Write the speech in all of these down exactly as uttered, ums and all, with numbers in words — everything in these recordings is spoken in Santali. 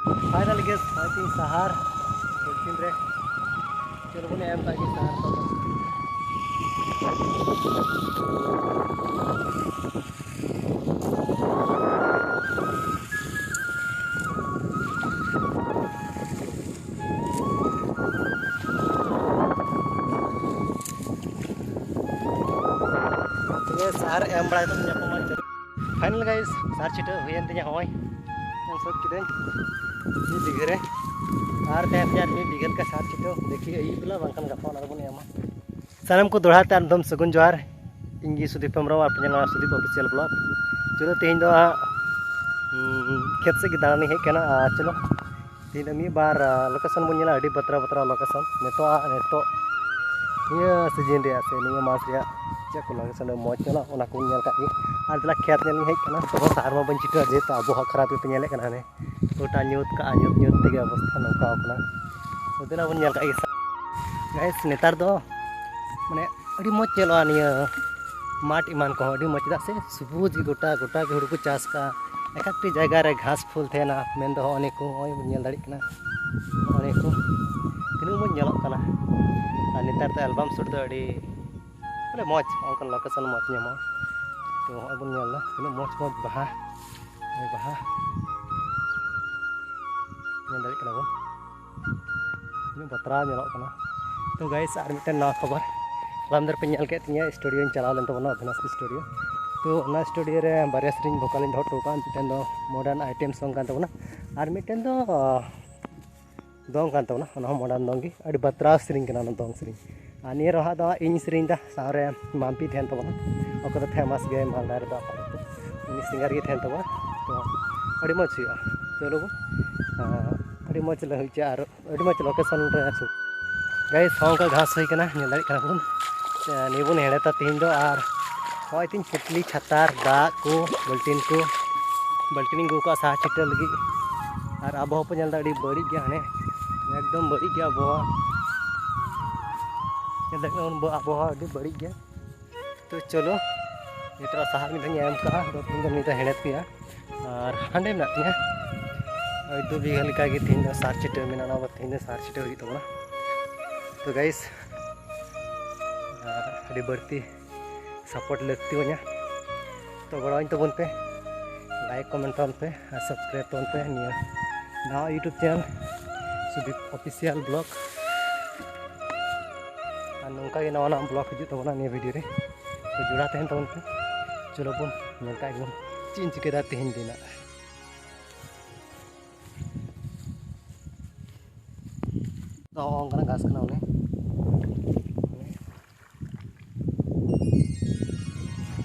Finally guys, ᱱᱚᱜᱼᱚᱭ ᱛᱤᱧ ᱥᱟᱦᱟᱨ ᱫᱚᱠᱠᱷᱤᱱ ᱨᱮ᱾ ᱪᱚᱞᱚ ᱵᱚᱱ ᱮᱢ ᱠᱟᱜ ᱜᱮ ᱥᱟᱦᱟᱨ ᱠᱚ᱾ ᱛᱚᱵᱮ ᱥᱟᱦᱟᱨ ᱮᱢ ᱵᱟᱲᱟ ᱠᱟᱛᱮ ᱧᱟᱯᱟᱢᱟ᱾ Final guys, ᱥᱟᱨ ᱪᱷᱤᱴᱟᱹᱣ ᱦᱩᱭᱮᱱ ᱛᱤᱧᱟ᱾ ᱦᱚᱸᱜᱼᱚᱭ ᱮᱢ ᱥᱟᱹᱛ ᱠᱤᱫᱟᱹᱧ ᱢᱤᱫ ᱵᱤᱜᱷᱟᱹ ᱨᱮ᱾ ᱟᱨ ᱛᱟᱦᱮᱸ ᱛᱤᱧᱟ ᱟᱨ ᱢᱤᱫ ᱵᱤᱜᱷᱟᱹ ᱞᱮᱠᱟ ᱥᱟᱨ ᱪᱷᱤᱴᱟᱹᱣ, ᱫᱮᱠᱷᱤ ᱟᱹᱭᱩᱵ ᱵᱮᱞᱟ ᱵᱟᱝᱠᱷᱟᱱ ᱜᱟᱯᱟ ᱚᱱᱟ ᱫᱚᱵᱚᱱ ᱮᱢᱟ᱾ ᱥᱟᱱᱟᱢ ᱠᱚ ᱫᱚᱦᱲᱟ ᱛᱮ ᱟᱨ ᱢᱤᱫ ᱫᱷᱚᱢ ᱥᱟᱹᱜᱩᱱ ᱡᱚᱦᱟᱨ᱾ ᱤᱧ ᱜᱮ ᱥᱩᱫᱤᱯ ᱦᱮᱢᱵᱨᱚᱢ, ᱟᱨ ᱯᱮ ᱧᱮᱞ ᱧᱟᱢᱟ ᱥᱩᱫᱤᱯ Official Vlog᱾ ᱪᱚᱞᱚ, ᱛᱮᱦᱮᱧ ᱫᱚ ᱦᱟᱸᱜ, ᱩᱸ, ᱠᱷᱮᱛ ᱥᱮᱫ ᱜᱮ ᱫᱟᱬᱟᱱᱤᱧ ᱦᱮᱡ ᱠᱟᱱᱟ᱾ ᱟᱨ ᱪᱚᱞᱚ, ᱛᱮᱦᱮᱧ ᱫᱚ ᱢᱤᱫ ᱵᱟᱨ, ᱟ, location ᱵᱚᱱ ᱧᱮᱞᱟ, ᱟᱹᱰᱤ ᱵᱟᱛᱨᱟᱣ ᱵᱟᱛᱨᱟᱣ location᱾ ᱱᱤᱛᱚᱜ ᱟᱜ, ᱱᱤᱛᱚᱜ ᱱᱤᱭᱟᱹ season ᱨᱮᱭᱟᱜ ᱥᱮ ᱱᱤᱭᱟᱹ ᱢᱟᱥ ᱨᱮᱭᱟᱜ ᱪᱮᱫ ᱠᱚ location ᱟᱹᱰᱤ ᱢᱚᱡᱽ ᱧᱮᱞᱚᱜ, ᱚᱱᱟ ᱠᱚᱧ ᱧᱮᱞ ᱠᱟᱜ ᱜᱮ᱾ ᱟᱨ ᱫᱮᱞᱟ, ᱠᱷᱮᱛ ᱧᱮᱞ ᱤᱧ ᱦᱮᱡ ᱠᱟᱱᱟ᱾ ᱛᱚᱵᱮ ᱥᱟᱦᱟᱨ ᱢᱟ ᱵᱟᱹᱧ ᱪᱷᱤᱴᱟᱹᱣᱟ, ᱡᱮᱦᱮᱛᱩ ᱟᱵᱚᱦᱟᱣᱟ ᱠᱷᱟᱨᱟᱯ ᱜᱮᱯᱮ ᱧᱮᱞᱮᱫ ᱠᱟᱱᱟ᱾ ᱦᱟᱱᱮ ᱜᱚᱴᱟ ᱧᱩᱛ ᱠᱟᱜᱼᱟ, ᱧᱩᱛ ᱧᱩᱛ ᱛᱮᱜᱮ ᱚᱵᱚᱥᱛᱷᱟ ᱱᱚᱝᱠᱟ ᱠᱟᱱᱟ᱾ ᱛᱚ ᱫᱮᱞᱟ ᱵᱚᱱ ᱧᱮᱞ ᱠᱟᱜ ᱜᱮ᱾ Guys, ᱱᱮᱛᱟᱨ ᱫᱚ ᱢᱟᱱᱮ ᱟᱹᱰᱤ ᱢᱚᱡᱽ ᱧᱮᱞᱚᱜᱼᱟ ᱱᱤᱭᱟᱹ ᱢᱟᱴᱷ ᱮᱢᱟᱱ ᱠᱚᱦᱚᱸ ᱟᱹᱰᱤ ᱢᱚᱡᱽ, ᱪᱮᱫᱟᱜ ᱥᱮ ᱥᱩᱵᱩᱡ ᱜᱮ ᱜᱚᱴᱟ, ᱜᱚᱴᱟ ᱜᱮ ᱦᱩᱲᱩ ᱠᱚ ᱪᱟᱥ ᱠᱟᱜᱼᱟ᱾ ᱮᱠ ᱮᱠᱴᱤ ᱡᱟᱭᱜᱟ ᱨᱮ ᱜᱷᱟᱥ ᱯᱷᱩᱞ ᱛᱟᱦᱮᱱᱟ, ᱢᱮᱱᱫᱚ ᱦᱚᱸᱜᱼᱚ ᱱᱤᱭᱟᱹ ᱠᱚ, ᱦᱚᱸᱜᱼᱚᱭ ᱵᱚᱱ ᱧᱮᱞ ᱫᱟᱲᱮᱭᱟᱜ ᱠᱟᱱᱟ, ᱦᱚᱸᱜᱼᱚ ᱱᱤᱭᱟᱹ ᱠᱚ ᱛᱤᱱᱟᱹᱜ ᱢᱚᱡᱽ ᱧᱮᱞᱚᱜ ᱠᱟᱱᱟ᱾ ᱟᱨ ᱱᱮᱛᱟᱨ ᱫᱚ album shoot ᱫᱚ ᱟᱹᱰᱤ ᱢᱟᱱᱮ ᱢᱚᱡᱽ, ᱚᱱᱠᱟᱱ location ᱢᱚᱡᱽ ᱧᱟᱢᱚᱜᱼᱟ᱾ ᱛᱚ ᱦᱚᱸᱜᱼᱚᱭ ᱵᱚᱱ ᱧᱮᱞ ᱮᱫᱟ ᱛᱤᱱᱟᱹᱜ ᱢᱚᱡᱽ ᱢᱚᱡᱽ ᱵᱟᱦᱟ, ᱱᱚᱜᱼᱚᱭ ᱵᱟᱦᱟ ᱧᱮᱞ ᱫᱟᱲᱮᱭᱟᱜ ᱠᱟᱱᱟ ᱵᱚᱱ᱾ ᱛᱤᱱᱟᱹᱜ ᱵᱟᱛᱨᱟᱣ ᱧᱮᱞᱚᱜ ᱠᱟᱱᱟ᱾ ᱛᱚ guys, ᱟᱨ ᱢᱤᱫᱴᱮᱱ ᱱᱟᱣᱟ ᱠᱷᱚᱵᱚᱨ, ᱦᱚᱞᱟ ᱢᱟᱫᱷᱮᱨ ᱯᱮ ᱧᱮᱞ ᱠᱮᱫ ᱛᱤᱧᱟᱹ, studioᱧ ᱪᱟᱞᱟᱣ ᱞᱮᱱ ᱛᱟᱵᱚᱱᱟ, ᱚᱵᱷᱤᱱᱟᱥ studio᱾ ᱛᱚ ᱚᱱᱟ studio ᱨᱮ ᱵᱟᱨᱭᱟ ᱥᱮᱨᱮᱧ vocalᱤᱧ ᱫᱚᱦᱚ ᱦᱚᱴᱚ ᱠᱟᱜᱼᱟ, ᱢᱤᱫᱴᱮᱱ ᱫᱚ modern item song ᱠᱟᱱ ᱛᱟᱵᱚᱱᱟ, ᱟᱨ ᱢᱤᱫᱴᱮᱱ ᱫᱚ, ᱟᱦ, ᱫᱚᱝ ᱠᱟᱱ ᱛᱟᱵᱚᱱᱟ᱾ ᱚᱱᱟ ᱦᱚᱸ modern ᱫᱚᱝ ᱜᱮ, ᱟᱹᱰᱤ ᱵᱟᱛᱨᱟᱣ ᱥᱮᱨᱮᱧ ᱠᱟᱱᱟ ᱚᱱᱟ ᱫᱚᱝ ᱥᱮᱨᱮᱧ᱾ ᱟᱨ ᱱᱤᱭᱟᱹ ᱨᱮᱦᱚᱸ ᱫᱚ ᱤᱧ ᱥᱮᱨᱮᱧ ᱫᱟ, ᱥᱟᱶᱨᱮ ᱢᱟᱢᱯᱤ ᱛᱟᱦᱮᱱ ᱛᱟᱵᱚᱱᱟ, ᱚᱠᱚᱭ ᱫᱚ famous ᱜᱮᱭᱟᱭ ᱢᱟᱞᱫᱟ ᱨᱮᱫᱚ ᱟᱯᱟᱛᱚᱛᱚ, ᱩᱱᱤ singer ᱜᱮ ᱛᱟᱦᱮᱱ ᱛᱟᱵᱚᱱᱟ᱾ ᱛᱚ ᱟᱹᱰᱤ ᱢᱚᱡᱽ ᱦᱩᱭᱩᱜᱼᱟ᱾ ᱪᱚᱞᱚ ᱵᱚᱱ, ᱟᱸ, ᱟᱹᱰᱤ ᱢᱚᱡᱽ ᱞᱮ ᱦᱩᱭ ᱦᱚᱪᱚᱭᱟ ᱟᱨ ᱟᱹᱰᱤ ᱢᱚᱡᱽ location ᱨᱮ᱾ Guys, ᱦᱚᱸ ᱚᱱᱠᱟ ᱜᱷᱟᱥ ᱦᱩᱭ ᱠᱟᱱᱟ, ᱧᱮᱞ ᱫᱟᱲᱮᱭᱟᱜ ᱠᱟᱱᱟ ᱵᱚᱱ᱾ ᱱᱤᱭᱟᱹ ᱵᱚᱱ ᱦᱮᱲᱦᱮᱫᱟ ᱛᱮᱦᱮᱧ ᱫᱚ᱾ ᱟᱨ ᱱᱚᱜᱼᱚᱭ ᱛᱤᱧ ᱯᱩᱛᱞᱤ, ᱪᱷᱟᱛᱟᱨ, ᱫᱟᱜ ᱠᱚ, ᱵᱟᱹᱞᱴᱤᱱ ᱠᱚ, ᱵᱟᱹᱞᱴᱤᱱ ᱤᱧ ᱟᱹᱜᱩ ᱠᱟᱜᱼᱟ ᱥᱟᱦᱟ ᱪᱷᱤᱴᱟᱹᱣ ᱞᱟᱹᱜᱤᱫ᱾ ᱟᱨ ᱟᱵᱚᱦᱟᱣᱟ ᱯᱮ ᱧᱮᱞ ᱮᱫᱟ, ᱟᱹᱰᱤ ᱵᱟᱹᱲᱤᱡ ᱜᱮᱭᱟ, ᱦᱟᱱᱮ ᱮᱠᱫᱚᱢ ᱵᱟᱹᱲᱤᱡ ᱜᱮᱭᱟ ᱟᱵᱚᱦᱟᱣᱟ᱾ ᱧᱮᱞ ᱫᱟᱲᱮᱭᱟᱜ ᱠᱟᱱᱟ ᱵᱚᱱ, ᱟᱵᱚᱦᱟᱣᱟ ᱟᱹᱰᱤ ᱵᱟᱹᱲᱤᱡ ᱜᱮᱭᱟ᱾ ᱛᱚ ᱪᱚᱞᱚ, ᱱᱤᱛᱚᱜ ᱥᱟᱦᱟᱨ ᱢᱤᱫ ᱫᱷᱟᱣ ᱤᱧ ᱮᱢ ᱠᱟᱜᱼᱟ, ᱫᱚ ᱛᱮᱦᱮᱧ ᱫᱚ ᱱᱤᱛ ᱫᱚ ᱦᱮᱲᱦᱮᱫ ᱦᱩᱭᱩᱜᱼᱟ᱾ ᱟᱨ ᱦᱟᱸᱰᱮ ᱢᱮᱱᱟᱜ ᱛᱤᱧᱟ, ᱳᱭ ᱫᱩ ᱵᱤᱜᱷᱟᱹ ᱞᱮᱠᱟᱜᱮ ᱛᱮᱦᱮᱧ ᱫᱚ ᱥᱟᱨ ᱪᱷᱤᱴᱟᱹᱣ ᱢᱮᱱᱟᱜᱼᱟ, ᱚᱱᱟ ᱫᱚ ᱛᱮᱦᱮᱧ ᱫᱚ ᱥᱟᱨ ᱪᱷᱤᱴᱟᱹᱣ ᱦᱩᱭᱩᱜ ᱛᱟᱵᱚᱱᱟ᱾ ᱛᱚ ᱜᱟᱭᱤᱥ, ᱟᱹᱰᱤ ᱵᱟᱹᱲᱛᱤ ᱥᱟᱯᱳᱨᱴ ᱞᱟᱹᱠᱛᱤ ᱟᱹᱧᱟ᱾ ᱛᱚ ᱜᱚᱲᱚᱣᱟᱹᱧ ᱛᱟᱵᱚᱱ ᱯᱮ, ᱞᱟᱭᱤᱠ ᱠᱚᱢᱮᱱᱴ ᱛᱟᱵᱚᱱ ᱯᱮ ᱟᱨ ᱥᱟᱵᱥᱠᱨᱟᱭᱤᱵ ᱛᱟᱵᱚᱱ ᱯᱮ ᱱᱤᱭᱟᱹ ᱱᱟᱣᱟ YouTube channel Sudip official blog. ᱟᱨ ᱱᱚᱝᱠᱟ ᱜᱮ ᱱᱟᱣᱟ ᱱᱟᱣᱟ ᱵᱞᱚᱜ ᱦᱤᱡᱩᱜ ᱛᱟᱵᱚᱱᱟ ᱱᱤᱭᱟᱹ ᱵᱷᱤᱰᱤᱭᱳ ᱨᱮ᱾ ᱛᱚ ᱡᱚᱲᱟᱣ ᱛᱟᱦᱮᱱ ᱛᱟᱵᱚᱱ ᱯᱮ᱾ ᱪᱚᱞᱚ ᱵᱚᱱ ᱧᱮᱞ ᱠᱟᱜ ᱜᱮᱵᱚᱱ ᱪᱮᱫ ᱤᱧ ᱪᱤᱠᱟᱹᱭᱮᱫᱟ ᱛᱮᱦᱮᱧ ᱫᱤᱱᱟᱜ᱾ ᱫᱚ ᱦᱚᱸᱜᱼᱚ ᱱᱚᱝᱠᱟᱱᱟᱜ ᱜᱷᱟᱥ ᱠᱟᱱᱟ ᱚᱱᱮ᱾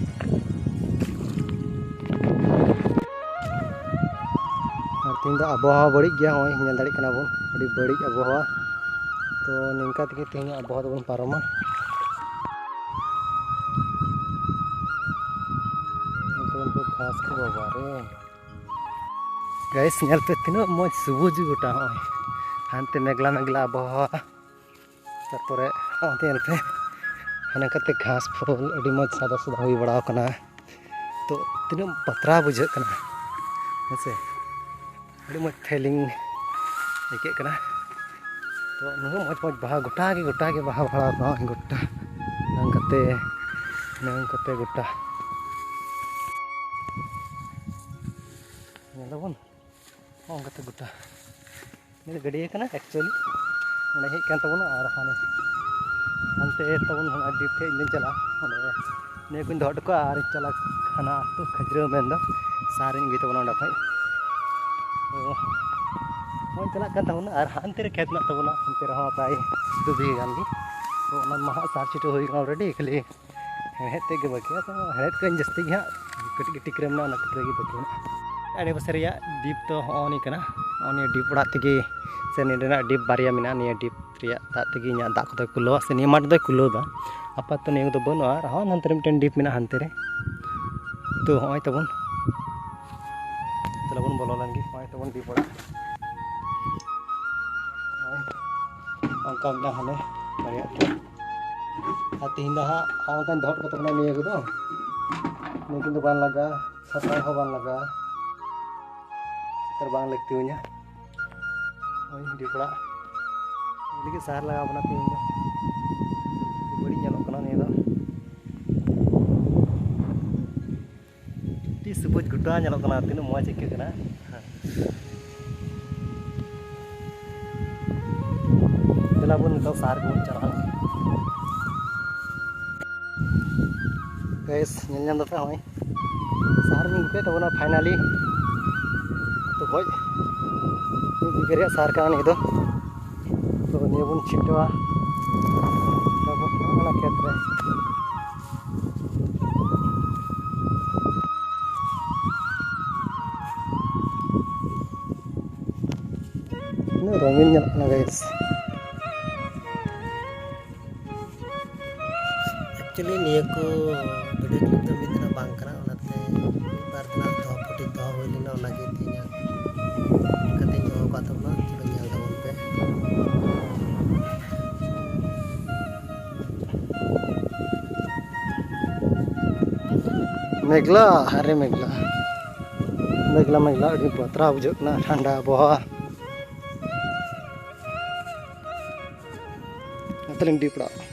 ᱟᱨ ᱛᱮᱦᱮᱧ ᱫᱚ ᱟᱵᱚᱦᱟᱣᱟ ᱵᱟᱹᱲᱤᱡ ᱜᱮᱭᱟ, ᱱᱚᱜᱼᱚᱭ ᱧᱮᱞ ᱫᱟᱲᱮᱭᱟᱜ ᱠᱟᱱᱟ ᱵᱚᱱ ᱟᱹᱰᱤ ᱵᱟᱹᱲᱤᱡ ᱟᱵᱚᱦᱟᱣᱟ᱾ ᱛᱚ ᱱᱤᱝᱠᱟ ᱛᱮᱜᱮ ᱛᱮᱦᱮᱧ ᱟᱵᱚᱦᱟᱣᱟ ᱫᱚᱵᱚᱱ ᱯᱟᱨᱚᱢᱟ᱾ ᱧᱮᱞ ᱛᱟᱵᱚᱱ ᱯᱮ ᱜᱷᱟᱥ ᱠᱚ, ᱵᱟᱵᱟ ᱨᱮ᱾ ᱜᱟᱭᱤᱥ, ᱧᱮᱞ ᱯᱮ ᱛᱤᱱᱟᱹᱜ ᱢᱚᱡᱽ ᱥᱩᱵᱩᱡ ᱜᱚᱴᱟ, ᱱᱚᱜᱼᱚᱭ ᱦᱟᱱᱛᱮ ᱢᱮᱜᱽᱞᱟ ᱢᱮᱜᱽᱞᱟ ᱟᱵᱚᱦᱟᱣᱟ᱾ ᱛᱟᱨᱯᱚᱨᱮ ᱚᱱᱛᱮ ᱧᱮᱞ ᱯᱮ, ᱦᱟᱱᱮ ᱠᱟᱛᱮ ᱜᱷᱟᱥ ᱯᱷᱩᱞ ᱟᱹᱰᱤ ᱢᱚᱡᱽ ᱥᱟᱫᱟ ᱥᱟᱫᱟ ᱦᱩᱭ ᱵᱟᱲᱟᱣ ᱠᱟᱱᱟ᱾ ᱛᱚ ᱛᱤᱱᱟᱹᱜ ᱵᱟᱛᱨᱟᱣ ᱵᱩᱡᱷᱟᱹᱜ ᱠᱟᱱᱟ, ᱦᱮᱸ ᱥᱮ? ᱟᱹᱰᱤ ᱢᱚᱡᱽ ᱯᱷᱤᱞᱤᱝ ᱟᱹᱭᱠᱟᱹᱜ ᱠᱟᱱᱟ᱾ ᱛᱚ ᱱᱩᱱᱟᱹᱜ ᱢᱚᱡᱽ ᱢᱚᱡᱽ ᱵᱟᱦᱟ ᱜᱚᱴᱟ ᱜᱮ, ᱜᱚᱴᱟ ᱜᱮ ᱵᱟᱦᱟ ᱵᱟᱲᱟᱣ ᱠᱟᱱᱟ, ᱜᱚᱴᱟ ᱱᱟᱝ ᱠᱟᱛᱮ, ᱱᱟᱝ ᱠᱟᱛᱮ ᱜᱚᱴᱟ᱾ ᱧᱮᱞ ᱫᱟᱵᱚᱱ᱾ ᱦᱚᱸ, ᱚᱱᱠᱟᱛᱮ ᱜᱚᱴᱟ᱾ ᱱᱤᱭᱟᱹ ᱫᱚ ᱜᱟᱹᱰᱭᱟᱹ ᱠᱟᱱᱟ actually᱾ ᱱᱚᱰᱮ ᱦᱮᱡ ᱠᱟᱱ ᱛᱟᱵᱚᱱᱟ ᱟᱨ ᱦᱟᱱᱮ ᱦᱟᱱᱛᱮ ᱛᱟᱵᱚᱱ ᱦᱟᱱᱟ ᱰᱤᱯ ᱴᱷᱮᱡ ᱤᱧ ᱪᱟᱞᱟᱜᱼᱟ᱾ ᱚᱸᱰᱮ ᱱᱤᱭᱟᱹ ᱠᱚᱧ ᱫᱚᱦᱚ ᱦᱚᱴᱚ ᱠᱟᱜᱼᱟ ᱟᱨᱤᱧ ᱪᱟᱞᱟᱜ ᱦᱟᱱᱟ ᱟᱹᱛᱩ ᱠᱷᱟᱹᱡᱨᱟᱹᱣ ᱢᱮᱱᱫᱚ ᱥᱟᱨᱤᱧ ᱟᱹᱜᱩᱭ ᱛᱟᱵᱚᱱᱟ ᱚᱸᱰᱮ ᱠᱷᱚᱡ᱾ ᱛᱚ ᱱᱚᱜᱼᱚᱭ ᱪᱟᱞᱟᱜ ᱠᱟᱱ ᱛᱟᱵᱚᱱᱟ ᱟᱨ ᱦᱟᱱᱛᱮ ᱨᱮ ᱠᱷᱮᱛ ᱢᱮᱱᱟᱜ ᱛᱟᱵᱚᱱᱟ, ᱚᱱᱛᱮ ᱨᱮᱦᱚᱸ ᱯᱨᱟᱭ ᱫᱩ ᱵᱤᱜᱷᱟᱹ ᱜᱟᱱ ᱜᱮ᱾ ᱛᱚ ᱚᱱᱟ ᱢᱟ ᱦᱟᱸᱜ ᱥᱟᱨ ᱪᱷᱤᱴᱟᱹᱣ ᱦᱩᱭ ᱠᱟᱱᱟ already, ᱠᱷᱟᱹᱞᱤ ᱦᱮᱲᱦᱮᱫ ᱛᱮᱫ ᱜᱮ ᱵᱟᱹᱠᱤᱭᱟ᱾ ᱛᱚ ᱦᱮᱲᱦᱮᱫ ᱠᱟᱹᱧ ᱡᱟᱹᱥᱛᱤ ᱜᱮ ᱦᱟᱸᱜ, ᱠᱟᱹᱴᱤᱡ ᱠᱟᱹᱴᱤᱡ ᱠᱚᱨᱮ ᱢᱮᱱᱟᱜᱼᱟ, ᱚᱱᱟ ᱠᱚᱨᱮ ᱜᱮ ᱵᱟᱹᱠᱤ ᱢᱮᱱᱟᱜᱼᱟ᱾ ᱟᱲᱮ ᱯᱟᱥᱮ ᱨᱮᱭᱟᱜ ᱰᱤᱯ ᱫᱚ ᱦᱚᱸᱜᱼᱚ ᱱᱤᱭᱟᱹ ᱠᱟᱱᱟ᱾ ᱦᱚᱸᱜᱼᱚ ᱱᱤᱭᱟᱹ ᱰᱤᱯ ᱚᱲᱟᱜ ᱛᱮᱜᱮ, ᱥᱮ ᱱᱚᱸᱰᱮᱱᱟᱜ ᱰᱤᱯ ᱵᱟᱨᱭᱟ ᱢᱮᱱᱟᱜᱼᱟ, ᱱᱤᱭᱟᱹ ᱰᱤᱯ ᱨᱮᱭᱟᱜ ᱫᱟᱜ ᱛᱮᱜᱮ ᱤᱧᱟᱹᱜ ᱫᱟᱜ ᱠᱚᱫᱚᱭ ᱠᱩᱞᱟᱹᱣᱟ, ᱥᱮ ᱱᱤᱭᱟᱹ ᱢᱟᱴᱷ ᱫᱚᱭ ᱠᱩᱞᱟᱹᱣ ᱮᱫᱟ᱾ ᱟᱯᱟᱛᱚᱛᱚ ᱱᱤᱭᱟᱹ ᱠᱚᱫᱚ ᱵᱟᱹᱱᱩᱜᱼᱟ, ᱟᱨᱦᱚᱸ ᱦᱟᱱᱛᱮ ᱨᱮ ᱢᱤᱫᱴᱮᱱ ᱰᱤᱯ ᱢᱮᱱᱟᱜᱼᱟ ᱦᱟᱱᱛᱮ ᱨᱮ᱾ ᱛᱚ ᱦᱚᱸᱜᱼᱚᱭ ᱛᱟᱵᱚᱱ, ᱛᱟᱦᱞᱮ ᱵᱚᱱ ᱵᱚᱞᱚ ᱞᱮᱱ ᱜᱮ᱾ ᱦᱚᱸᱜᱼᱚᱭ ᱛᱟᱵᱚᱱ ᱰᱤᱯ ᱚᱲᱟᱜ᱾ ᱱᱚᱜᱼᱚᱭ ᱚᱱᱠᱟ ᱢᱮᱱᱟᱜᱼᱟ ᱦᱟᱱᱮ ᱵᱟᱨᱭᱟ ᱯᱮᱭᱟ᱾ ᱟᱨ ᱛᱮᱦᱮᱧ ᱫᱚ ᱦᱟᱸᱜ ᱦᱚᱸᱜᱼᱚ ᱱᱚᱝᱠᱟᱧ ᱫᱚᱦᱚ ᱦᱚᱴᱚ ᱠᱟᱛᱟ ᱵᱚᱱᱟ ᱱᱤᱭᱟᱹ ᱠᱚᱫᱚ᱾ ᱱᱤᱭᱟᱹ ᱠᱤᱱ ᱫᱚ ᱵᱟᱝ ᱞᱟᱜᱟᱜᱼᱟ, ᱥᱟᱯᱷᱟ ᱦᱚᱸ ᱵᱟᱝ ᱞᱟᱜᱟᱜᱼᱟ᱾ ᱟᱨ ᱵᱟᱝ ᱞᱟᱹᱠᱛᱤ ᱟᱹᱧᱟ᱾ ᱦᱳᱭ, ᱰᱤᱯᱲᱟ ᱞᱟᱹᱜᱤᱫ ᱥᱟᱦᱟᱨ ᱞᱟᱜᱟᱣ ᱠᱟᱱᱟ ᱛᱮᱦᱮᱧ ᱫᱚ᱾ ᱵᱟᱹᱲᱤᱡ ᱧᱮᱞᱚᱜ ᱠᱟᱱᱟ ᱱᱤᱭᱟᱹ ᱫᱚ᱾ ᱟᱹᱰᱤ ᱥᱚᱵᱩᱡ ᱜᱚᱴᱟ ᱧᱮᱞᱚᱜ ᱠᱟᱱᱟ, ᱛᱤᱱᱟᱹᱜ ᱢᱚᱡᱽ ᱟᱹᱭᱠᱟᱹᱜ ᱠᱟᱱᱟ᱾ ᱫᱮᱞᱟ ᱵᱚᱱ ᱱᱤᱛᱚᱜ ᱥᱟᱦᱟᱨ ᱜᱮᱵᱚᱱ ᱪᱟᱞᱟᱜᱼᱟ᱾ ᱜᱟᱭᱥ, ᱧᱮᱞ ᱧᱟᱢ ᱫᱟᱯᱮ, ᱦᱚᱸᱜᱼᱚᱭ ᱥᱟᱦᱟᱨ ᱵᱚᱱ ᱟᱹᱜᱩ ᱠᱮᱫ ᱛᱟᱵᱚᱱᱟ finally᱾ ᱟᱹᱛᱩ ᱠᱷᱚᱡ ᱢᱤᱫ ᱵᱤᱜᱷᱟᱹ ᱨᱮᱭᱟᱜ ᱥᱟᱦᱟᱨ ᱠᱟᱱᱟ ᱱᱤᱭᱟᱹ ᱫᱚ᱾ ᱛᱚ ᱱᱤᱭᱟᱹ ᱵᱚᱱ ᱪᱷᱤᱴᱟᱹᱣᱟ ᱛᱟᱨᱯᱚᱨ ᱚᱱᱟ ᱠᱷᱮᱛ ᱨᱮ᱾ ᱛᱤᱱᱟᱹᱜ ᱨᱚᱝᱜᱤᱱ ᱧᱮᱞᱚᱜ ᱠᱟᱱᱟ, ᱜᱟᱭᱥ᱾ Actually, ᱱᱤᱭᱟᱹ ᱠᱚ video clip ᱫᱚ ᱢᱤᱫ ᱫᱤᱱᱟᱜ ᱵᱟᱝ ᱠᱟᱱᱟ, ᱚᱱᱟᱛᱮ ᱢᱤᱫ ᱵᱟᱨ ᱫᱤᱱᱟᱜ ᱫᱚᱦᱚ, footage ᱫᱚᱦᱚ ᱦᱩᱭ ᱞᱮᱱᱟ, ᱚᱱᱟᱜᱮ ᱛᱮᱦᱮᱧᱟᱜ ᱠᱟᱛᱮᱧ ᱫᱚᱦᱚ ᱟᱠᱟᱫ ᱛᱟᱵᱚᱱᱟ᱾ ᱪᱚᱞᱚ, ᱧᱮᱞ ᱛᱟᱵᱚᱱ ᱯᱮ᱾ ᱢᱮᱜᱷᱞᱟ, ᱟᱨᱮ ᱢᱮᱜᱷᱞᱟ, ᱢᱮᱜᱷᱞᱟ, ᱢᱮᱜᱷᱞᱟ, ᱟᱹᱰᱤ ᱵᱟᱛᱨᱟᱣ ᱵᱩᱡᱷᱟᱹᱜ ᱠᱟᱱᱟ, ᱴᱷᱟᱱᱰᱟ ᱟᱵᱚᱦᱟᱣᱟ᱾ ᱱᱚᱛᱮ ᱞᱤᱧ ᱰᱤᱯ ᱚᱲᱟᱜ᱾